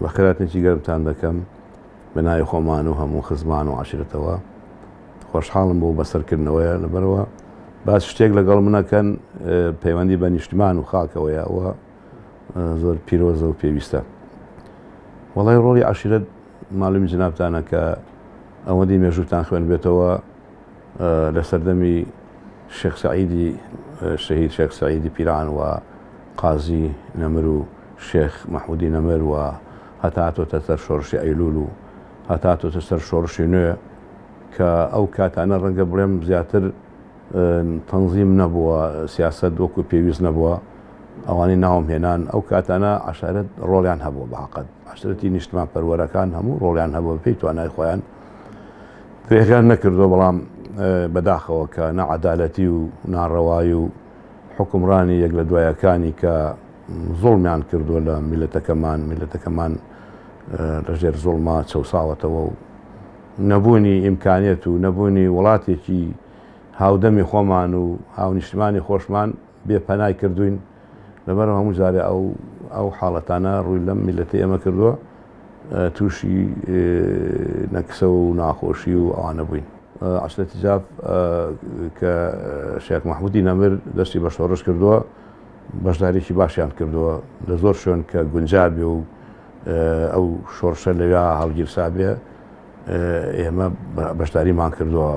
بەخێرهاتنێکی گەرمتان دەکەم بە ناوی خۆمان و هەموو خزمان و عەشیرەتەوە. خۆشحاڵم بۆ بەسەرکردنەوەیە لەبەرەوە باس شتێک لەگەڵ منەکەن پەیوەندی بە نیشتمان و خاکەوەیە ئەوە زۆر پیرۆزە و پێویستە. وەڵای ڕۆڵی عەشیرەت مالومی جنابتانە کە ئەوەندی مێژووتان خوێنبێتەوە لە سەردەمی شێخ سەعیدی شەهید شێخ سەعیدی پیران و قازی نەمر و شێخ مەحمودی نەمر و هەتا هاتۆتە سەر شۆڕشی ئەیلول و هەتا هاتۆتە سەر شۆڕشی نوێ کە ئەو کاتانە ڕەنگە بڵێم زیاتر تەنزیم نەبووە، سیاسەت وەکو پێویست نەبووە، ئەوانەی ناوم هێنان ئەو کاتانە عەشایرەت ڕۆڵیان هەبووە بە حەقەت عەشرەتی نیشتمان پەروەرەکان هەموو ڕۆڵیان هەبووە پێی توانای خۆیان درێغیان نەکردووە بەڵام بەداخەوە کە نەعەدالەتی و ناڕەوایی و حوکمڕانی یەک لە دوایەکانی کە زوڵمیان کردووە لە میلەتەکەمان میلەتەکەمان لەژێر زوڵما چەوساوەتەوە و نەبوونی ئیمکانیەت و نەبوونی وڵاتێکی هاودەمی خۆمان و هاونیشتمانی خۆشمان بێ پەنای کردوین لەبەر هەموو جارێ ئەو ئەو حاڵەتانە ڕووی لەم میلەتی ئێمە کردووە تووشی نەکسە و ناخۆشی و ئەوانە بووین. عەشرەتی جاف کە شێخ مەحمودی نەمر دەستی بە شۆڕش کردووە بەشداریی باشیان کردووە لە زۆر شوێن کە گونجابێ و ئەو شۆڕشە لەویا هەڵگیرسابێ ئێمە بەشداریمان کردووە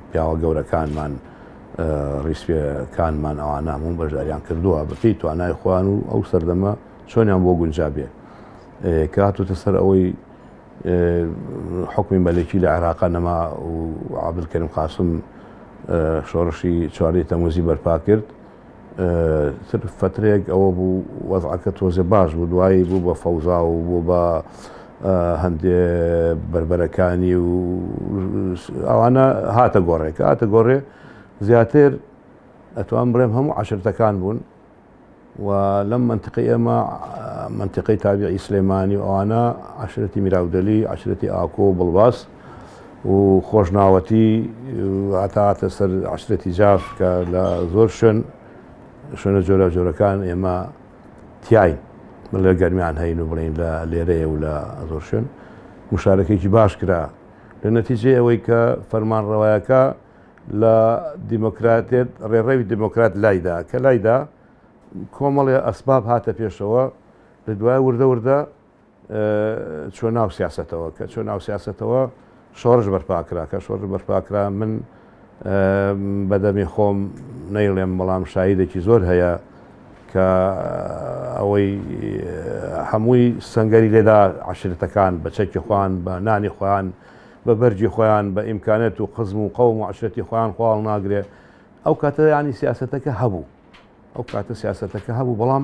پیاوە گەورەکانمان ڕیسپێکانمان ئەوانە هەموو بەشداریان کردووە بەپێی توانای خۆیان و ئەو سەردەمە چۆنیان بۆ گونجابێ کە هاتوتە سەر ئەوەی حکمی مەلەکی لە عێراقا نەما و عبدالکریم قاسم شۆڕشی چواردەی تەموزی بەرپا کرد تر فترەیەک ئەوە بوو وەزعەکە تۆزێ باش بوو دوایی بوو بە فەوزا و بوو بە هەندێ بەربەرەکانی و ئەوانە هاتە گۆڕێ کە هاتە گۆڕێ زیاتر ئەتوان بڵێم هەموو عشرتەکان بوون و لەم مەنتیقەی ئێمە مەنتیقەی تابعی سلێمانی و ئەوانە عەشرەتی میراودەلی، عەشرەتی ئاکۆ و بڵباس و خۆشناوەتی هەتا هاتە سەر عەشرەتی جاف کە لە زۆر شوێن شوێنە جۆراوجۆرەکان ئێمە تیاین لە گەرمیان هەین و بڵین لە لێرەیە و لە زۆر شوێن مشارەکێکی باش کرا لە نەتیجەی ئەوەی کە فەرمانڕەوایەکە لە دیموکراتێت ڕێڕەوی دیموکرات لایدا کە لایدا کۆمەڵێ ئەسباب هاتە پێشەوە لە دوای وردە وردە چۆ ناو سیاستەوە کە چۆ ناو سیاستەوە شۆڕش بەرپاکرا کە شۆڕش بەرپاکرا من بەدەمی خۆم نەیڵێم بەڵام شایدێکی زۆر هەیە کە ئەوەی هەمووی سنگەری لێدا عشرەتەکان بە چەکی خۆیان بە نانی خۆیان بە بەرگی خۆیان بە ئیمکانێت و خزم و قەوم و عشرەتی خۆیان خۆاڵ ناگرێ ئەو کاتە ینی سیاستەکە هەبوو ئەو کاتە سیاستەکە هەبوو بەڵام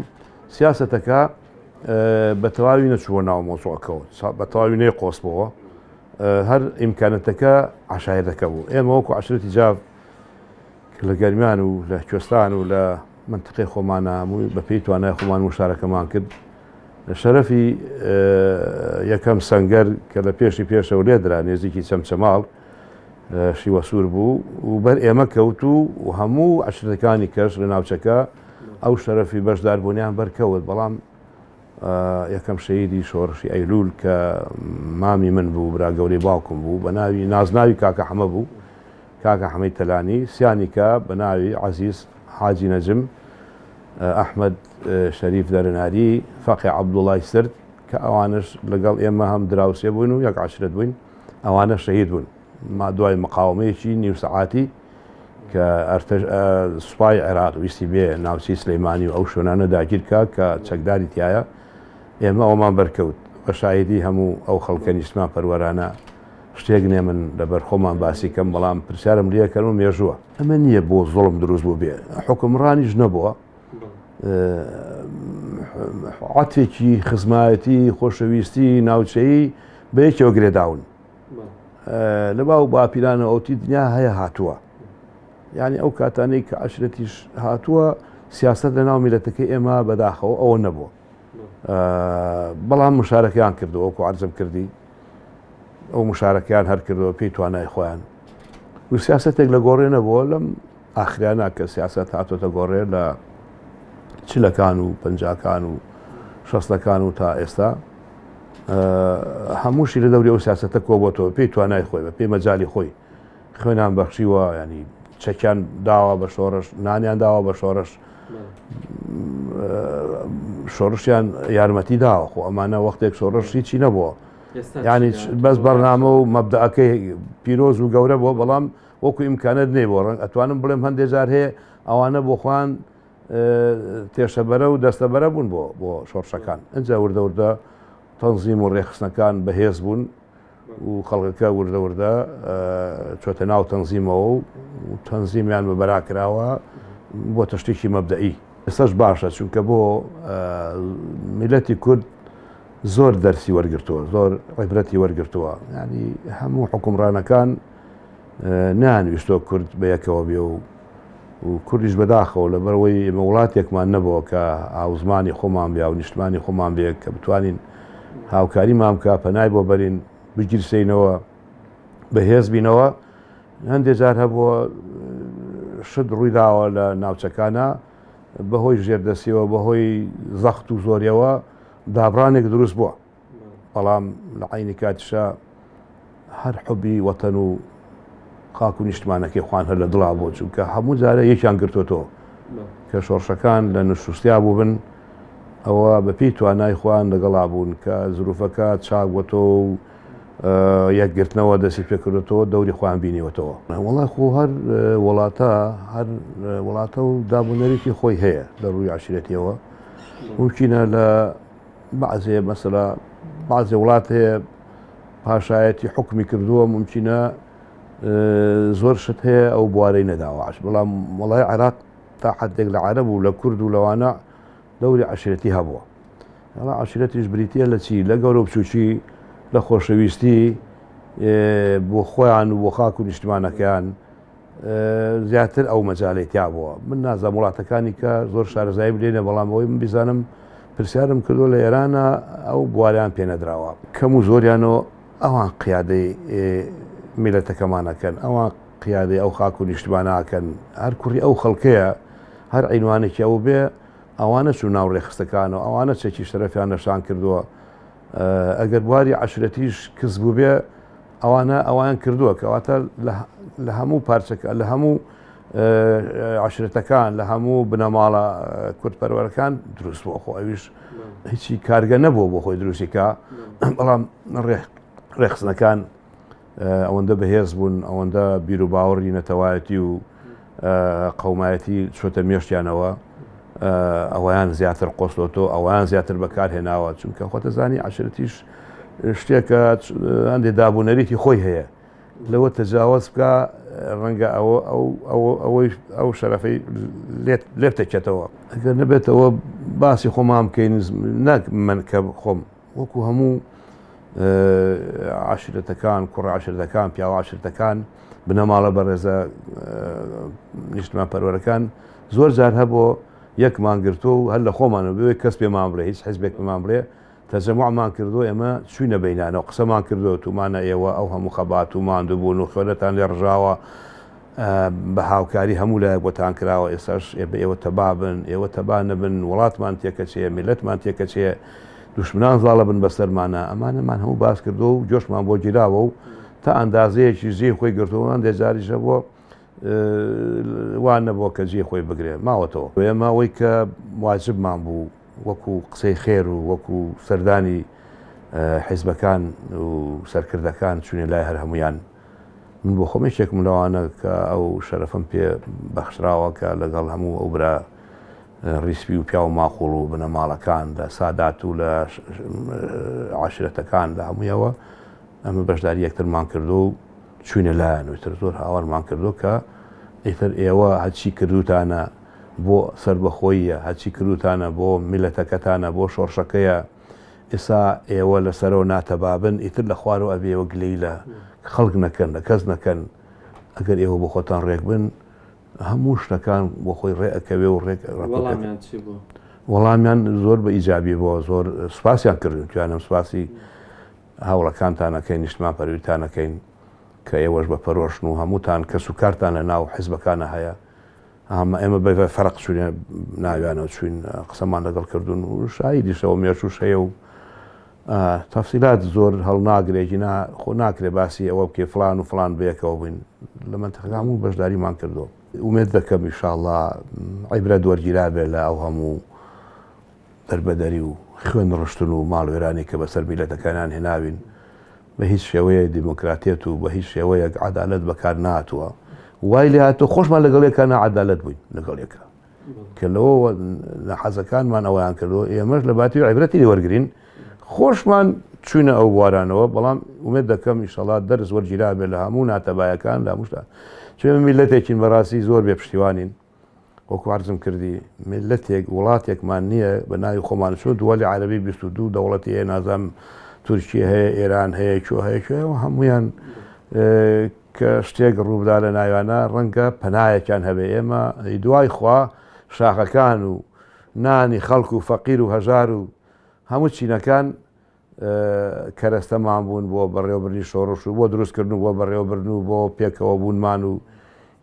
سیاستەکە بە تەواوی نەچووە ناو مۆزوعەکەەوە بە تەواوی نەی قۆسبەوە هەر ئیمکانەتەکە عشاەتەکە بوو ئێمە وەکو عشرەتی جاف لە گەرمیان و لە کوێستان و لە منطقی خۆمانە هەمووی بە پێی توانای خۆمان مشارەکەمان کرد شەرەفی یەکەم سەنگەر کە لە پێشی پێشەوە لێدرا نێزیکی چەمچەماڵ شیوەسوور بوو و بەر ئێمە کەوت و هەموو عەشرەتەکانی کەش لە ناوچەکە ئەو شەرەفی بەشداربوونیان بەرکەوت بەڵام یەکەم شەهیدی شۆڕشی ئەیلول کە مامی من بوو برا گەورەی باوکم بوو بە ناوی نازناوی کاکە حەمە بوو کاکە حەمەی تەلانی سیانیکە بە ناوی عەزیز حاجی نەجم ئەحمەد شەریف دەرناری فەقێ عەبدوڵای سرد کە ئەوانش لەگەڵ ئێمە هەم دراوسێ بوون و یەک عەشرەت بووین ئەوانە شەهید بوون ما دوای مقاومەیەکی نیو سەعاتی کە سوپای عێراق ویستی بێ ناوچەی سلەیمانی و ئەو شوێنانە داگیر کا کە چەکداری تایە ئێمە ئەومان بەرکەوت بە شاهیدی هەموو ئەو خەڵکە نیشتمان پەروەرانە شتێک نێ من لەبەر خۆمان باسی کەم بەڵام پرسیارم لێکەن و مێژووە ئەمە نییە بۆ زوڵم دروست بوو بێ حکومڕانیش نەبووە عەتێکی خزمایەتی خۆشەویستی ناوچەیی بە یەکەوە گرێداون لە باو باپیرانە ئەوتی دنیا هەیە هاتووە یعنی ئەو کاتانەی کە عشرەتیش هاتووە سیاست لە ناو میلەتەکەی ئێمە بەداخەوە ئەوە نەبووە بەڵام مشارەکەیان کردەوە وەکو عرزم کردی ئەو مشارەکەیان هەر کردەوە پێی توانای خۆیان و سیاستێک لە گۆڕێ نەبووە لەم ئاخریانە کە سیاسەت هاتۆتە گۆڕێ لە چلەکان و پەنجاکان و شەستەکان و تا ئێستا هەمووشی لە دەوری ئەو سیاسەتە کۆبۆتەوە پێی توانای خۆی بە پێی مەجای خۆی خوێنان بەخشیوە ینی چەکیان داوە بە شۆڕش نانیان داوە بە شۆڕش شۆڕشیان یارمەتی داوە خۆ ئەمانە وەختێک شۆڕش هیچی نەبووە ینی بەس بەرنامە و مەبدەکەی پیرۆز و گەورە بووە بەڵام وەکو ئیمکانت نەی بۆ ڕەنگ ئەتوانم بڵێم هەندێک جار هەیە ئەوانە بۆ خۆیان تێشەبەرە و دەستەبەرە بوون بۆ بۆ شۆڕشەکان ئەجا وردە وردە تەنزیم و ڕێخستنەکان بەهێز بوون و خەڵکەکە وردە وردە چۆتە ناو تەنزیمەوە و تەنزیمیان بە بەرا کراوە بۆ تەشتێکی مەبدەئی ئێستاش باشە چونکە بۆ میلەتی کورد زۆر دەرسی وەرگتووە زۆر عیبرەتی وەرگتووە ینی هەموو حکومڕانەکان نانویستۆ کورد بە یەکەوە بێ و و کوردیش بەداخەوە لەبەرئەوەی ئێمە وڵاتێکمان نەبووە کە هاوزمانی خۆمان بێ و نیشتمانی خۆمان بێ کە بتوانین هاوکاریمان بکە پەنای بۆ بەرین بگیرسینەوە بەهێز بینەوە هەندێک جار هەبووە شت ڕوویداوە لە ناوچەکانە بەهۆی ژێردەسیەوە بەهۆی زەخت و زۆریەوە دابڕانێک دروست بووە بەڵام لە عەینی کاتیشا هەر حوبی وەتەن و خاک و نیشتمانەکەی خوان هەر لە دڵا بوو چونکە هەموو جارە یەکیان گرتوتەوە کە شۆڕشەکان لە نشوستیا بووبن ئەوە بەپێی توانای خۆیان لەگەڵا بوون کە زروفەکە چاک بۆتەوە و یەکگرتنەوە دەستی پێکردێتەوە دەوری خۆیان بینیوەتەوە. وڵای خۆ هەر وڵاتە هەر وڵاتە و دابوونەرێکی خۆی هەیە لە ڕووی عشرەتیەوە ممکنە لە بەعزێ مەسەلا بەعزێ وڵات هەیە پاشایەتی حکومی کردووە ممکنە زۆر شت هەیە ئەو بوارەی نەداوە عش بەڵام وڵای عێراق تا حدێک لە عەرەب و لە کورد و لەوانە دەوری عشرەتی هەبووە ئەڵا عشرەتیش بریتە لە چی لە گەورە بچوکی لە خۆشەویستی بۆ خۆیان و بۆ خاک و نیشتمانەکەیان زیاتر ئەو مەجالەی تیا بووە من نازانم وڵاتەکانی کە زۆر شارەزایی لێنە بەڵام ئەوەی من بیزانم پرسیارم کردو لە ئێرانە ئەو بواریان پێ نەدراوە کەم و زۆریانەوە ئەوان قیادەی میلەتەکەمانەکەن ئەوان قیادەی ئەو خاک و نیشتماناکەن هەر کوڕی ئەو خەڵکەیە هەر عینوانێکی ئەو بێ ئەوانە چوو ناو ڕێخستەکان و ئەوانە چەکی شەرەفیان لەشان کردووە ئەگەر بواری عشرەتیش کز بوو بێ ئەوانە ئەوان کردووە کەواتە لە هەموو پارچەکە لە هەموو عشرەتەکان لە هەموو بنەماڵە کوردپەروەرەکان دروست بووە خۆ ئەویش هیچی کارگە نەبووە بۆ خۆی دروستیکە بەڵام ڕێخستنەکان ئەوەندە بەهێز بوون ئەوەندە بیر و باوەڕی نەتەوایەتی و قەومایەتی چۆتە مێشتیانەوە ئەویان زیاتر قۆستۆتۆ ئەویان زیاتر بەکارهێناوە چونکە خۆتەزانی عشرەتیش شتێکە هەندێ دابوو نەریتی خۆی هەیە لەوە تەجاوەز بکە ڕەنگە ئەوە ئەو ئەوەی ئەو شەرەفەی لێت لێ بتەکێتەوە ئەگەر نەبێتەوە باسی خۆمان بکەین ناک من کە خۆم وەکو هەموو عشرەتەکان کوڕ عشرەتەکان پیاوە عشرەتەکان بنەماڵە بەڕێزە نیشتمان پەروەرەکان زۆر جار هەبوو یەکمان گرتووە و هەر لە خۆمانەوە بێ کەس پێمان بڵێ هیچ حزبێک پێمان بڵێ تەجەموعمان کردووە ئێمە چوینە بینانەوە قسەمان کردووە تومانە ئێوە ئەو هەموو خەبات و ماندووبوون و خوێنەتان لێ ڕژاوە بە هاوکاری هەموو لایەک بۆتان کراوە ئێستاش بە ئێوە تەبا بن ئێوە تەبا نەبن وڵاتمان تێکەچێ میلەتمان تێکەچێ دوشمنان زاڵە بن بەسەرمانە ئەمانەمان هەموو باس کردو و جۆشمان بۆ گیراوە و تا ئەندازەیەکی جێی خۆی گرتووە هەندێک جاریش هەبووە وا نەبووە کە جێی خۆی بگرێ ماوەتەوە ئێمە ئەوەی کە واجبمان بوو وەکو قسەی خێر و وەکو سەردانی حیزبەکان و سەرکردەکان چوینە لای هەر هەمویان من بۆ خۆم یەکێکم لەوانە کە ئەو شەرەفم پێ بەخشراوە کە لەگەڵ هەموو ئەو برا ڕیسپی و پیاو ماقوڵ و بنەماڵەکان لە سادات و لە عشرەتەکان لە هەموویەوە ئەمە بەشداری یەکترمان کردو و چوینە لایەن و تر زۆر هاوارمان کردو کە ئیتر ئێوە هەرچی کردوتانە بۆ سەربەخۆییە هەرچی کردوتانە بۆ میلەتەکەتانە بۆ شۆڕشەکەیە ئێسا ئێوە لەسەرەوە ناتەبابن ئیتر لە خوارەوە ئەبێ ئێوە گلەیی لە خەڵک نەکەن لە کەس نەکەن ئەگەر ئێوە بۆ خۆتان ڕێک بن هەموو شتەکان بۆ خۆی ڕێ ئەکەوێ و ڕێک وەڵامیان چی بوو؟ وەڵامیان زۆر بە ئیجابی بووە زۆر سوپاسیان کردن توانم سوپاسی هاوڵەکانتان ئەکەین نیشتمان پەرویتان ئەکەین کە ئێوەش بە پەرۆشن و هەمووتان کەس و کارتان لە ناو حزبەکانە هەیە ئەمە ئێمە بە فەرق چوینە ناویانەوە چوین قسەمان لەگەڵ کردوون و شاهیدیشەوە مێژووش هەیە و تەفسیلات زۆر هەڵناگرێ گینا خۆ ناکرێ باسی ئەوە بکەی فڵان و فڵان بەیەکەوە بووین لە مەنتیقەکە هەموو بەشداریمان کردووە. ئومێد دەکەم ئیشاڵڵا عیبرەت وەرگیرابێ لە ئەو هەموو دەربەدەری و خوێن ڕشتن و ماڵوێرانی کە بەسەر میلەتەکانیان هێناوین بە هیچ شێوەیەک دیموکراتیەت و بە هیچ شێوەیەک عەدالەت بەکار نەهاتووە وای لێ هاتووە خۆشمان لەگەڵ یەکا ناعەدالەت بووین لەگەڵ یەکا. کە لەوەوە ناحەزەکانمان ئەوەیان کردووە ئێمەش لە باتی عیبرەتی لێ وەرگین خۆشمان چوینە ئەو بوارانەوە بەڵام ئومێد دەکەم ئیشەڵا دەرس وەرگیرا بێت لە هەموو ناتەبایەکان لە هەموو شتان چون میلەتێکین بەڕاستی زۆر بێ پشتیوانین وەکو عەرزم کردی میلەتێک وڵاتێکمان نییە بە ناوی خۆمان چون دووەلی عەرەبی 22 دەوڵەتی هەیە نازانم تورکیە هەیە ئێران هەیە کوێ هەیە کوێ هەمویان کە شتێک ڕووبدا لە ناویانا ڕەنگە پەنایەکیان هەبێ، ئێمە دوای خوا شاخەکان و نانی خەڵک و فەقیر و هەژار و هەموو چینەکان کەرەستەمان بوون بۆ بەڕێوەبردنی شۆڕش و بۆ دروستکردن و بۆ بەڕێوەبردن و بۆ پێکەوە بوونمان و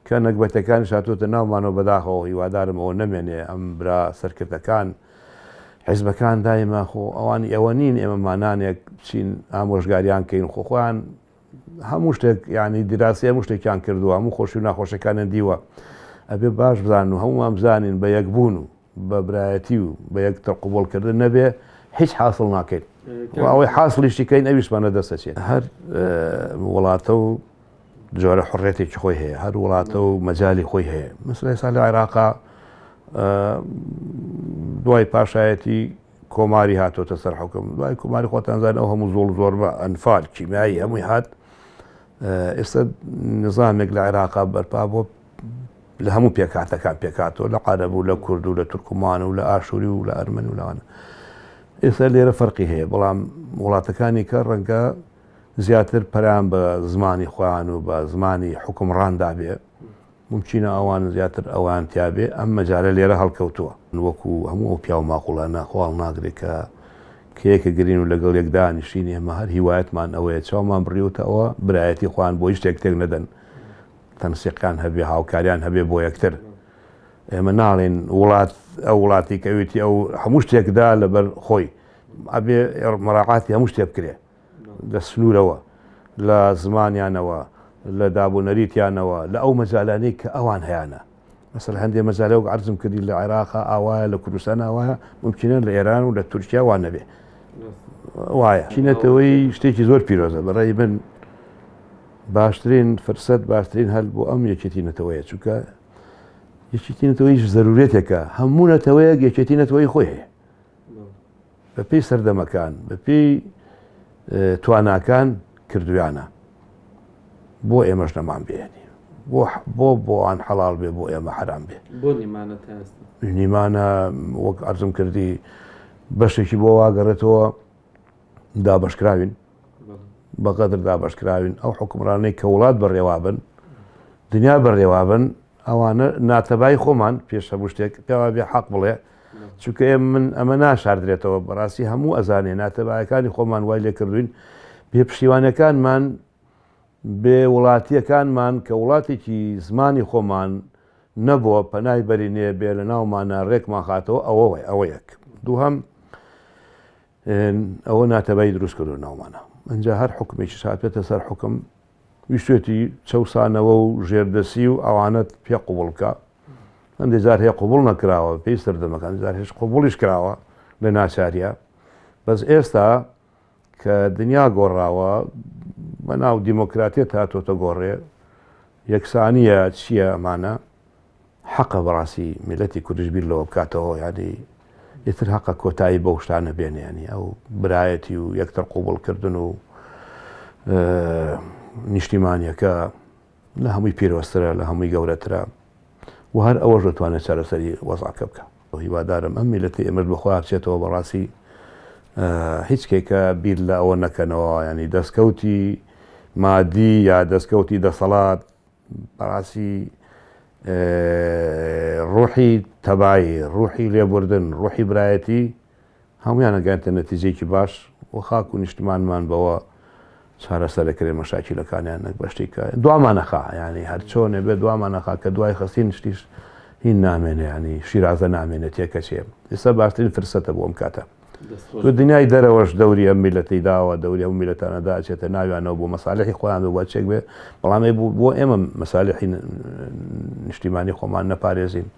کە نەگبەتەکانیش هاتووەتە ناومانەوە بەداخەوە هیوادارم ئەوە نەمێنێ ئەم برا سەرکردەکان حیزبەکان دایمە خۆ ئەوانی ئەوە نین ئێمە مانانێک بچین ئامۆژگاریان کەین خۆ خۆیان هەموو شتێک یعنی دیراسی هەموو شتێکیان کردووە هەموو خۆشی و ناخۆشەکانیان دیوە ئەبێ باش بزانن و هەموومان بزانین بە یەکبوون و بە برایەتی و بە یەکتر قوبڵکردن نەبێ هیچ حاصل ناکەین و ئەوەی حاصلیشی کەین ئەویشمان لە دەست ئەچێت هەر وڵاتە و جۆرە حڕێتێکی خۆی هەیە هەر وڵاتە و مەجای خۆی هەیە مثل ئێستا لە عێراقا دوای پاشایەتی کۆماری هاتۆتە سەر حوکم دوای کۆماری خۆتان زان ئەو هەموو زۆڵ زۆربە ئەنفال کیمیایی هەمووی هات ئێستا نظامێک لە عێراقا بەرپا بۆ لە هەموو پێکاتەکان پێکاتەوە لە عەرەب و لە کورد و لە تورکمان و لە ئاشووری و لە ئەرمەن و لەوانە ئێستا لێرە فەرقی هەیە بەڵام وڵاتەکانی کە ڕەنگە زیاتر پەران بە زمانی خۆیان و بە زمانی حکومڕاندا بێ مومکینە ئەوان زیاتر ئەوەیان تیا بێ، ئەم مەجالە لێرە هەڵکەوتووە. وەکو هەموو ئەو پیاو ماقوڵانە خۆ هەڵناگرێ کە کە یەکە گرین و لەگەڵ یەک دانیشین، ئێمە هەر هیوایەتمان ئەوەیە چاومان بڕیوتە ئەوە برایەتی خۆیان بۆ هیچ شتێک تێک نەدەن، تەنسیقیان هەبێ، هاوکاریان هەبێ بۆ یەکتر. ئێمە ناڵێین وڵات ئەو وڵاتی کە ئەوێتی ئەو هەموو شتێک دا لەبەر خۆی، ئەبێ مەراعاتی هەموو شتێ بکرێ. لە سنوورەوە، لە زمانیانەوە، لە داب و نەریتیانەوە، لە ئەو مەجالانەی کە ئەوان هەیانە. مەسەلەن هەندێ مەجالە وەک عەرزم کردی لە عێراقا ئاوایە، لە کوردستان ئاوایە، مومکینە لە ئێران و لە تورکیا وا نەبێ. وایە. نەتەوەی شتێکی زۆر پیرۆزە. بە ڕای من باشترین فرسەت، باشترین هەل بۆ ئەم یەکێتی نەتەوەیە، چونکە یەکێتی نەتەوەیش زەرورەتێکە. هەموو نەتەوەیەک یەکێتی نەتەوەی خۆی هەیە. بەپێی سەردەمەکان، بەپێی تواناکان کردویانە. بۆ ئێمەش نەمان بێ یانی بۆ بۆ بۆ ئەوان حەڵاڵ بێ بۆ ئێمە حەرام بێ. بۆ نیمانە تا ئێستا؟ نیمانە وەک عەرزم کردی بەشێکی بۆ واگەڕێتەوە دابەشکراوین بە قەدر دابەشکراوین ئەو حکومڕانەی کە وڵات بەڕێوابن دنیا بەڕێوابن ئەوانە ناتەبای خۆمان پێش هەموو شتێک پێوا بێ حەق بڵێ چونکە ئێمە من ئەمە ناشاردرێتەوە بەڕاستی هەموو ئەزانێ ناتەبایەکانی خۆمان وای لێ کردوین بێ پشتیوانەکانمان بێ وڵاتیەکانمان کە وڵاتێکی زمانی خۆمان نەبووە پەنای بەرینێ بێ لە ناومانە ڕێکمان خاتەوە ئەوە وای ئەوە یەک دووهەم ئەوە ناتەبایی دروست کردو ناومانە ئەجا هەر حکومێکی ساتێتە سەر حکم ویستوێتی چەوسانەوە و ژێردەسی و ئەوانەت پێ قوبڵ بکا هەندێ جار هەیە قوبڵ نەکراوە پێی سەردەمەکان جار هێش قوبڵیش کراوە لە ناچاریە بەس ئێستا کە دنیا گۆڕاوە بەناو دیموکراتیەت هاتۆتە گۆڕێ یەکسانیە چییە ئەمانە حەقە بەڕاستی میلەتی کوردیش بیر لەوە بکاتەوە یانی ئیتر هەقە کۆتایی بەو شتانە بێنێ ینی ئەو برایەتی و یەکتر قوبڵکردن و نیشتیمانیەکە لە هەمووی پیرۆزترە لە هەمووی گەورەترە و هەر ئەوەش دەتوانێت چارەسەری وەزعەکە بکە هیوادارم ئەم میلەتی ئێمەش بەخوا بچێتەوە بەڕاستی هیچ کێکە بیر لە ئەوە نەکەنەوە ینی دەستکەوتی مادی یا دەستکەوتی دەسەڵات بەڕاستی ڕوحی تەبایی، ڕوحی لێبوردن، ڕوحی برایەتی هەموویان ئەگەنتە نەتیجەیەکی باش و خاک و نیشتمانمان بەوە چارەسەر ئەکرێ مەشاکیلەکانیان نەک بە شتێک کە دوامان ئەخا یانی هەر چۆنێ بێ دوامان ئەخا کە دوای خستین شتیش هین نامێنێ ینی شیرازە نامێنێ تێکەچێ ئێستا باشترین فرسەتە بۆ ئەم کاتە. تۆ دنیای دەرەوەش دەوری ئەم میلەتەی داوە دەوری ئەو میلەتانە دا ئەچێتە ناویانەوە بۆ مەسالحی خۆیان بێ بۆ چێک بێ بەڵام بۆ ئێمە مەسالحی نیشتیمانی خۆمان نەپارێزین.